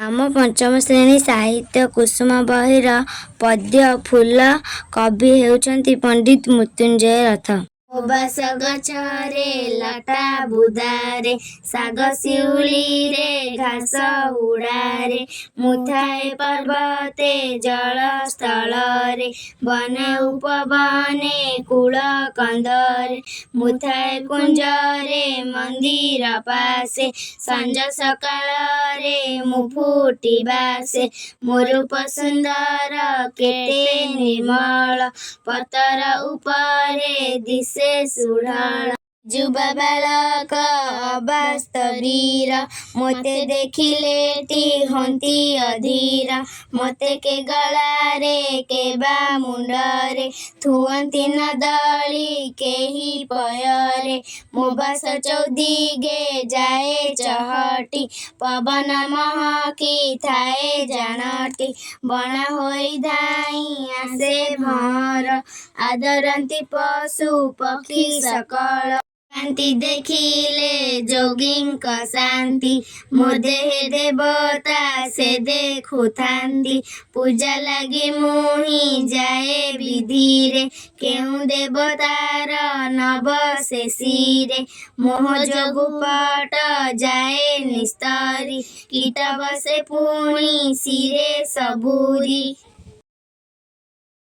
ଆମ ପଞ୍ଚମ ଶ୍ରେଣୀ ସାହିତ୍ୟ କୁସୁମ ବହିର ପଦ୍ୟ ଫୁଲ, କବି ହେଉଛନ୍ତି ପଣ୍ଡିତ ମୃତ୍ୟୁଞ୍ଜୟ ରଥ। ମୋ ବାସ ଗଛରେ, ଲଟା ବୁଦାରେ, ଶାଗ ଶିଉଳିରେ, ଘାସ ହୁଡ଼ାରେ। ମୁଁ ଥାଏ ପର୍ବତେ, ଜଳ ସ୍ଥଳରେ, ବନେ ଉପବନେ, କୂଳ କନ୍ଦରେ। ମୁଁ ଥାଏ କୁଞ୍ଜରେ, ମନ୍ଦିର ପାଶେ, ସଞ୍ଜ ସକାଳରେ ମୁଁ ଫୁଟି ବାସେ। ମୋ ରୂପ ସୁନ୍ଦର କେତେ ନିର୍ମଳ, ପତର ଉପରେ ଦିଶେ ସୁଢ଼ଳ। ଯୁବା ବାଳକ ଅବାସ୍ତବୀର, ମୋତେ ଦେଖିଲେଟି ହୋନ୍ତି ଅଧୀର। ମୋତେ କେ ଗଳାରେ କେ ବା ମୁଣ୍ଡରେ ଥୁଅନ୍ତି ନ ଦଳି କେହି ପୟରେ। ମୋ ବାସ ଚୌଦିଗେ ଯାଏ ଚହଟି, ପବନ ମହକି ଥାଏ ଜାଣଟି। ବଣା ହୋଇ ଧାଇଁ ଆସେ ଭଅଁର, ଆଦରନ୍ତି ପଶୁ ପକ୍ଷୀ ସକଳ। କାନ୍ତି ଦେଖିଲେ ଯୋଗୀଙ୍କ ଶାନ୍ତି, ମୋ ଦେହେ ଦେବତା ସେ ଦେଖୁଥାନ୍ତି। ପୂଜା ଲାଗି ମୁହିଁ ଯାଏ ବିଧିରେ, କେଉଁ ଦେବତାର ନ ବସେ ଶିରେ। ମୋହ ଯୋଗୁ ପଟ ଯାଏ ନିସ୍ତରି, କୀଟ ବସେ ପୁଣି ଶିରେ ସବୁରି।